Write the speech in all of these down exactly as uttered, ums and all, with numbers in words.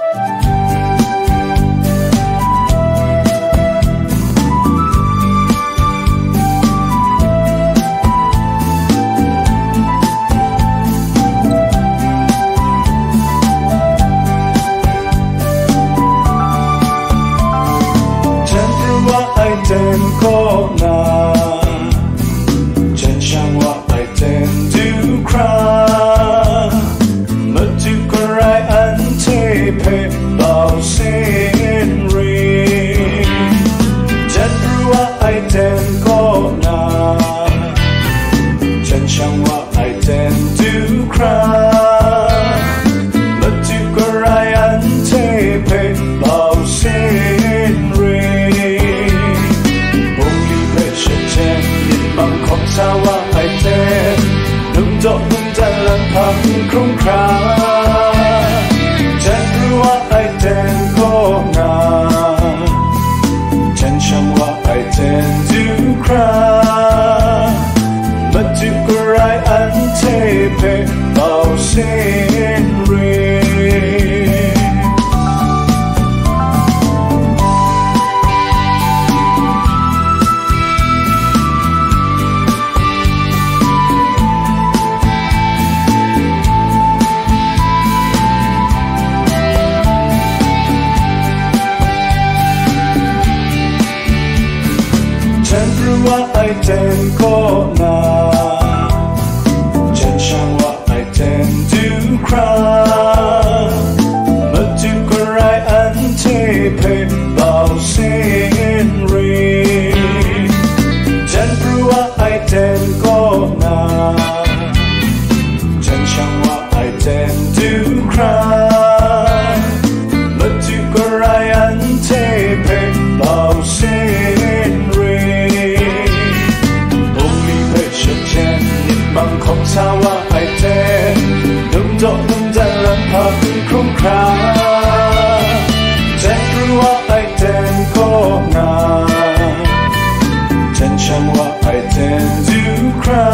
Jan pru wa ai ten kaw na, jan shang wa ai ten du hkra, madu garai anhte hpe bau sin ring. Jan pru wa ai ten kaw na, jan shang wa ai ten du hkra, madu garai anhte hpe bau sin ring. Bungli hpe shut hte myit mang hkawm sa wa ai ten, num daw num dan lam hpang hkrum hkra, jan pru wa ai ten kaw na, jan shang wa ai ten du hkra, madu garai anhte hpe bau sin ring. Jan pru wa ai ten kaw na, jan shang wa ai ten du hkra, madu garai anhte hpe bau sin ring. Jan pru wa ai ten kaw na, jan shang wa ai ten du hkra, madu garai anhte hpe bau sin ring. Bungli hpe shut hte myit mang hkawm sa wa ai ten, num daw num dan lam hpang hkrum hkra, jan pru wa ai ten kaw na, jan shang wa ai ten du hkra,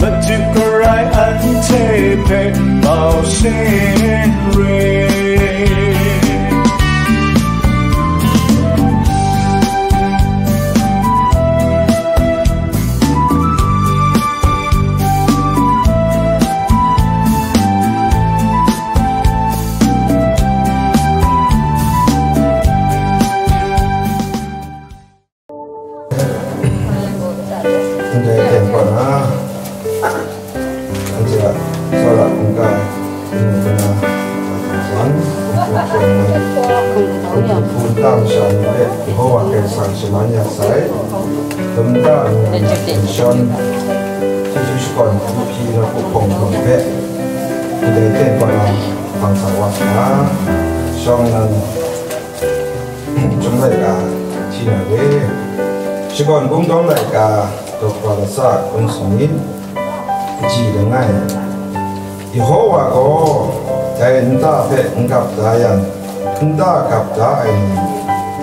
madu garai anhte hpe bau sin ring. Ndai ten kaw na, anhte a tsawra hkungga, kanu kana, wan, hpung hpung hpung hpung hpung hpung tam sha ni hpe Yehova Karai Kasang shaman ya sai. Lum ta nnan, nshawng, chyeju shakawn, hku hpyi, nawku hpawng hpawng hpe, ndai ten kaw na, hpang sa wa nna, shawng nnan, Chyum laika hti na re. Shakawn Kungdawn laika, daw kaba latsa hkun sanit, kaji langai. Yehova gaw dai nta hpe n gap da yang, nta gap da ai ni,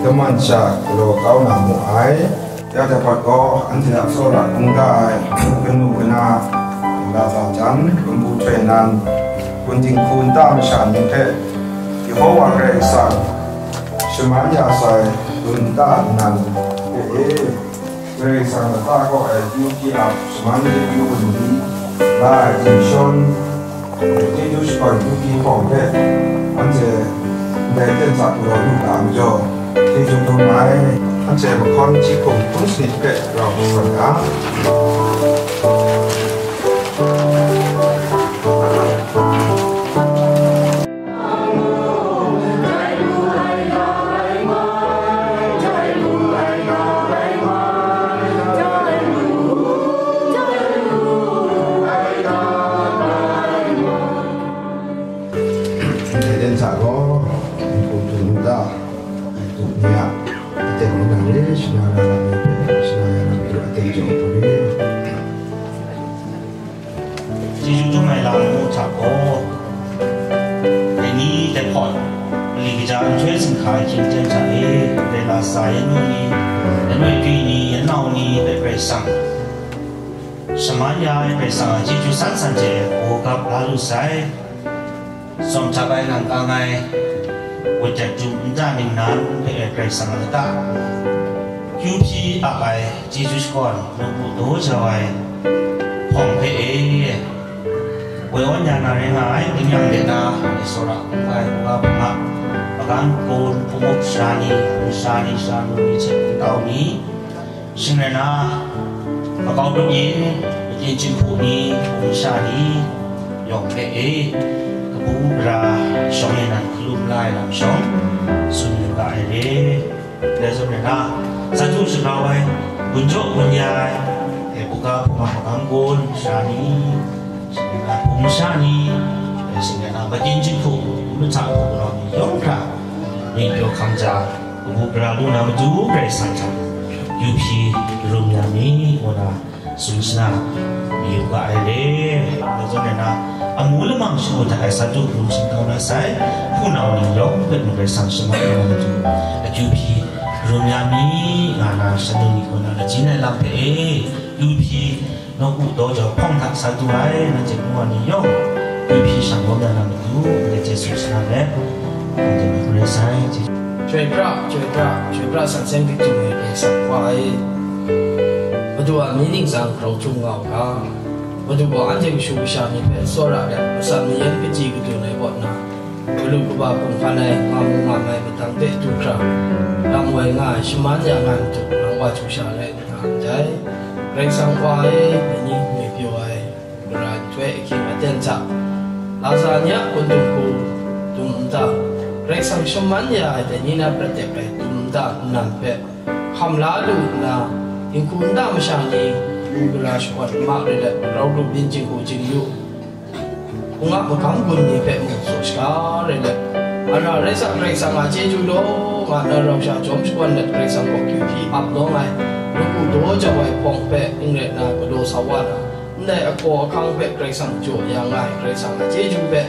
kaman sha galaw kau na mu ai. Ya hte hpat gaw, anhte a tsawra hkungga ai kanu kana, la sa jang, hpung hpung htoi nan, gun dinghku nta masha ni hpe, Yehova Karai Kasang shaman ya sai, dun nta nnan hpe e, Karai Kasang lata kaw ai pyu hpyi ap shaman de pyu gun di, la ai ginshawng, chyeju shakawn hku hpyi hpawng hpe, anhte ndai ten sa galaw lu ga ai majaw, chyeju dum ai, anhte mahkawn hkying hpung hpung sanit hpe rau hkawm ga. Ndai ten sa gaw, n hku htung n ta, ai tup ni a, aten ni na re, shana na lam ni hpe, shana ya lam tu aten jaw hkru re. Chyeju dum ai lam ngu hta gaw, dai ni dai hpawt, mali kaja nhtoi zinhka ai hkying ten hta e, dai lasa yan nu ni, yan woi gyi ni, yan nau ni, dai Karai Kasang, shaman ya ai Karai Kasang a chyeju san san hte gawgap la lu sai. Tsawm htak ai nang kang ai, wut jat jum nta ningnan hpe Karai Kasang a lata, kyu hpyi ap ai chyeju shakawn, nawku daw jau ai hpawng hpe e, woi awn ya na rai nga ai, ning yang de na, e tsawra hkungga ai, hkungga hpung a, magam kun, hpung up sha ni, hpung sha ni, sha nu ni, hte hpung tau ni, shing rai na, makau grup yin, makyin jinghku ni, hpung sha ni yawng hpe e, kabu gara shawng e nan hkalum la ai lam shawng, tsun yu ga ai re. Dai zawn rai na, sa du sagrau ai, gun jaw gun ya ai, e, buga hpung a magam kun sha ni, shing rai na, hpung sha ni, e, shing rai na, makyin jinghku, mahta hku rau ni yawng hkra, myit pyaw hkam ja, kabu gara lu na matu Karai Kasang hta, kyu hpyi rum ya mi, ngu na, tsun shana mayu ga ai re. Dai zawn rai na, amu lamang shangun hta e sa du rum shangun na sai, hpunau ni yawng hpe mung Karai Kasang shaman ai matu, akyu hpyi rum ya mi, nga na, shangun ni kaw na, lachin ai lam hpe e, kyu hpyi nawku daw jau hpawng hta sa du ai, nanhte hpunau ni yawng, kyu hpyi shang lawm ya na matu, ndai hte tsun shana let, nanhte hpe hkun rai sai. Chyoi pra, chyoi pra, chyoi pra san seng hkrit htum ai Karai Kasang Wa e, Madu a mi ning tsang grau htum nga u ga, Madu gaw anhte kashu kasha ni hpe tsawra let, matsan mayan kaji kadun ai kaw na, galu kaba hkum hkan ai, nga mu nga mai matang de du hkra, lam woi nga ai, shaman ya nga ai majaw, nang wa hkyu sha rai nga ndai. Karai Kasang Wa e, dai ni myit pyaw ai, gara nhtoi ahkying aten hta, Lasara ni a kundung hku dum nta, Karai Kasang shaman ya ai dai ni na prat de ai dum nta nnan hpe hkam la lu nna, dinghku nta masha ni, bu gara shakawn nma re let, grau grup yin jinghku jingyu, hpung a magam gun ni hpe mung tsaw shaga re let, ara rai sa, Karai Kasang a chyeju law nga nna rau sha jawm shakawn let, Karai Kasang gaw kyu hpyi ap lawng ai, nawku daw jau ai hpawng hpe n rai nna galaw sa wa na, ndai ahkaw ahkang hpe Karai Kasang jaw ya nga ai Karai Kasang a chyeju hpe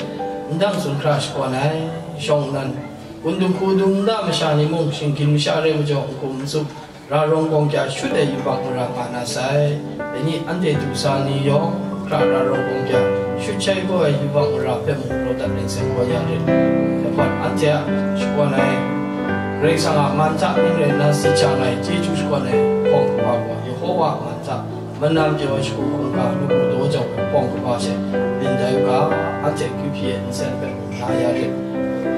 ndang tsun hkra shakawn ai. Shawng nnan, kundung hku dum nta masha ni mung, shinggyim masha re majaw, n hkum n tsup, ra rawng bawng kya shut ai yubak mara nga na sai. Dai ni anhte du sa ni yawng hkra ra rawng bawng kya shut shai kau ai yubak mara hpe mung raw dat ring seng kau ya rit. Dai hpawt anhte a shakawn ai, Karai Kasang a man hta n rai nna si chyang ai chyeju shakawn ai hpawng kaba gaw, Yehova a man hta manam pyaw ai shagu hkungga, nawku daw jau ai hpawng kaba she byin tai u ga, anhte kyu hpyi ai nsen hpe mung la ya rit.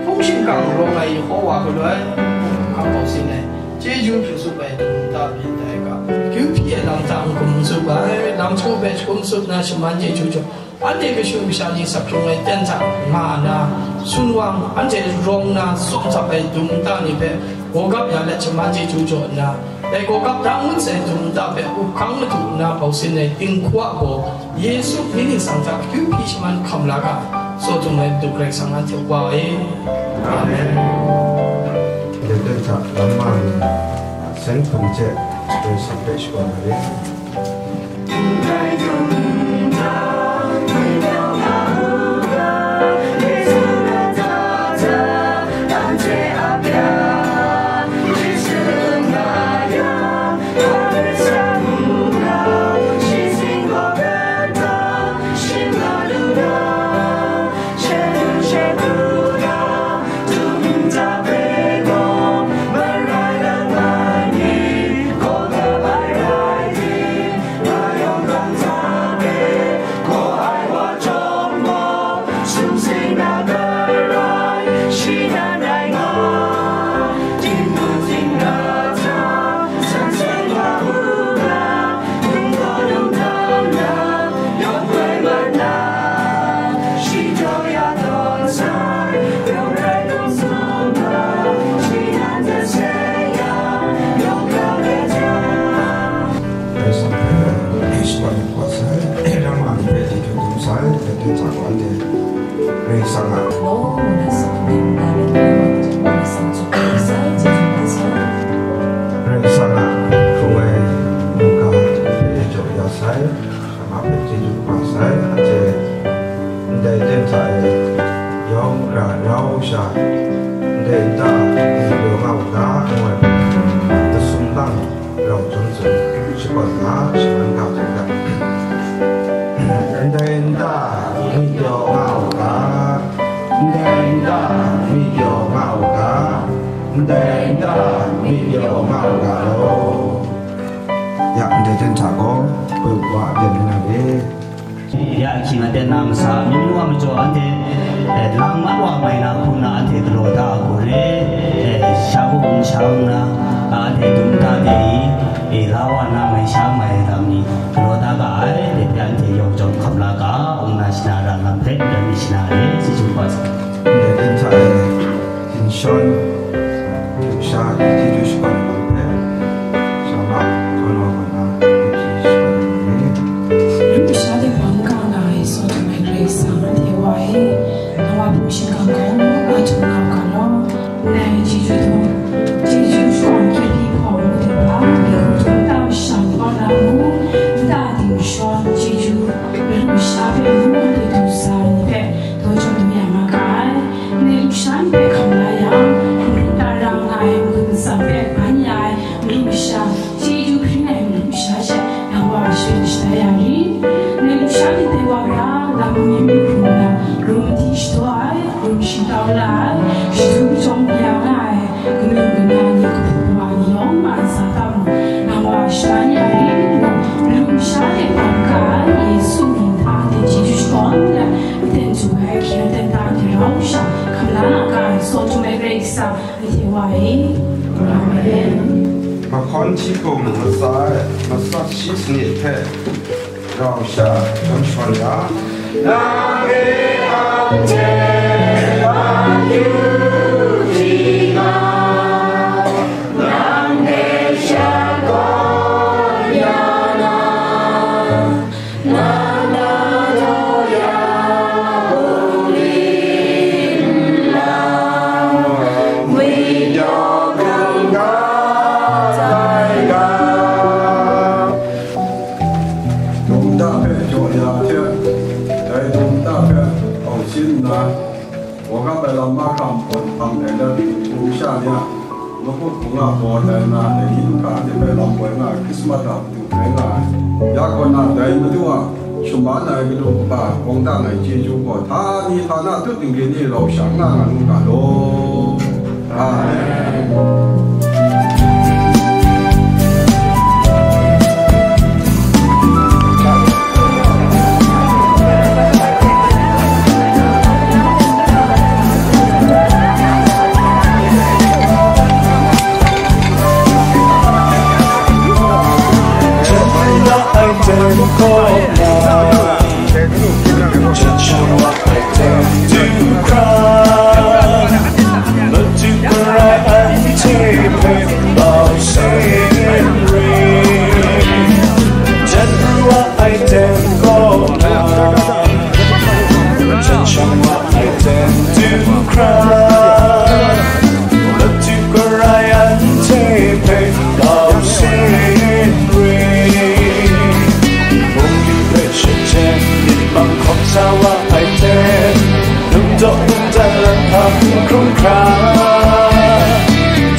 Hpung shingkang rawng ai Yehova galoi, hpung hkang kau sin ai, chyeju hkru tsup ai dum nta byin tai u ga, kyu hpyi ai lam hta n hkum n tsup ai, lam hku hpe hkum tsup na shaman chyeju jaw, anhte kashu kasha ni sak hkrung ai ten hta nga na, sun wang, anhte rawng na, tsawm htap ai dum nta ni hpe gawgap ya let shaman chyeju jaw nna, dai gawgap da ngut sai dum nta hpe up hkang madu nna bau sin ai dinghku a baw, Yesu myit ningsang hta akyu hpyi shaman hkam la ga ai, tsaw htum ai Madu Karai Kasang anhte Wa e. Amen. Dai ten hta lam ma ni, sen hkum hte Karai Kasang hpe shakawn ai re. Karai Kasang hpe, Ishwar ni hkawt sai, Rama ni hpe chyeju dum sai, dai ten hta gaw anhte Karai Kasang a, Karai Kasang a hkrung ai mungga hpe jaw ya sai, Rama hpe chyeju kaba sai, anhte ndai ten hta e yawng hkra rau sha, ndai nta n pyaw nga u ga, ngu ai hpe, masum lang rau chyawm tsun, shakawn ga, shaman ga hte ga. Ndai nta n pyaw nga u ga, Ndai nta myit pyaw nga u ga, ndai nta myit pyaw nga u ga law. Ya, ndai hten hta gaw, poi wa byin rai na re. Ya, ahkying aten na masa, amyu myu wa majaw anhte, eh, lang mat wa mai na hku na anhte galaw da a gaw re, eh, sha kaw n sha nna, anhte dum da de i, e, la wa na mai sha mai ai lam ni galaw da ga ai, dai hpe anhte yawng chyawm hkam la ga, ngu na shana ra lam hpe, rai mi shana re, si chyu hpa sa. Ndai hten hta e, Dinshawn, hkyen sha, chyeju shakawn ai lam hpe, sha ma, hkawn wa kaw na, hkyen sha shakawn ai lam ni. Ru sha de bang ga nga ai, Sodom ai Karai Kasang, anhte wa e, nang wa hpung shingkang gaw, a htum nga u ga law. Nang chyeju dum, chyeju shakawn hkye hpyi hpaw ngu de hpa, de hku htum nta masha ni kaw na ngu, nta dinshawn, chyeju, ru sha hpe ngu, anhte du sa ai ni hpe, daw chyawm du ya nga ga ai. Ndai lusha ni hpe hkam la yang, mungkan ra nga ai, mungkan ntsa hpe ban ya ai, mungkan masha, chyeju hpring ai mungkan masha she, nang wa shaprat shada ya rit? Ndai lusha ni dai wa hkra, lam mi mi hkrum nna, rum madi shadaw ai, rum shingtau la ai, shadu chyawm ya nga ai, Kaning kaning ni kahpu wa ni yawng ma ntsa tam, nang wa shana ni a rin ngu, matu masha hte bang ga ai Yesu mying hta anhte chyeju shakawn let, aten du ai hkye aten ta anhte rau sha, hkam la na ga ai Sodom ai Karai Kasang, anhte wa e. Amen. Mahkawn hti hkum matsa ai matsat shi sanit hpe rau sha, hkam shakawn ya. Nang e anhte akyu di nga, nang hpe shakawn ya na, nang na daw ya bungli nlang, ngwi daw hkrum ga ai ga. Dum nta hpe jaw ya hte, dai dum nta hpe hkau sin nna, gawgap ai lam mahkra npawt hpang dai let, hpung sha ni a, mahkuk hpung a baw tai nna, dai ni du hkra anhte hpe lam poi nga ai, Hkrismat a matu rai nga ai. Ya kaw na, dai Madu a shaman ai galaw kaba, kawng dang ai chyeju gaw, htani htana tut ningri ni rau sha n nga nga nu ga law. Amen. Ai hte, num daw num dan lam hkam hkrum hkra,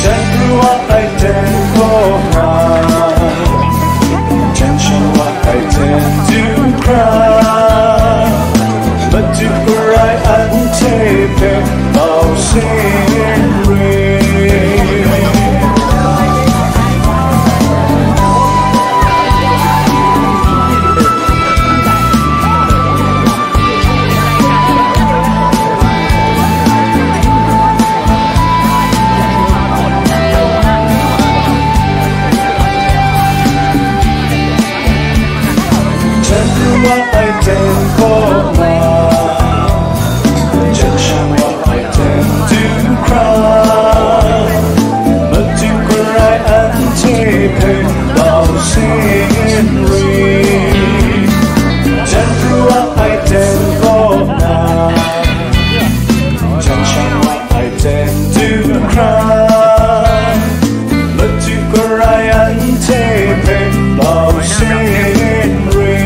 jan pru wa ai ten kaw na, jan shang wa ai ten du hkra, Madu garai anhte hpe mau sin re. Jan pru wa ai ten kaw na, jan shang wa ai ten du hkra, Madu garai anhte hpe mau sin re. Jan pru wa ai ten kaw na, jan shang wa ai ten du hkra, Madu garai anhte hpe mau sin re.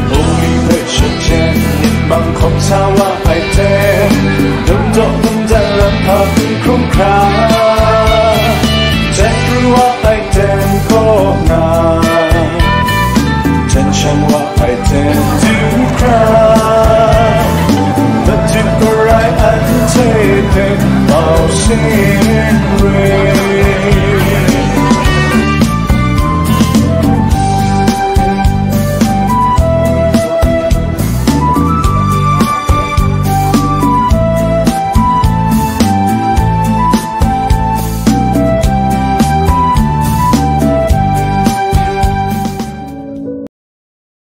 Bungli hpe shut hte, myit mang hkawm sa wa ai hte, dum daw dum dan lam hkam hkrum hkra, jan pru wa ai ten kaw na, jan shang wa ai ten du hkra, Madu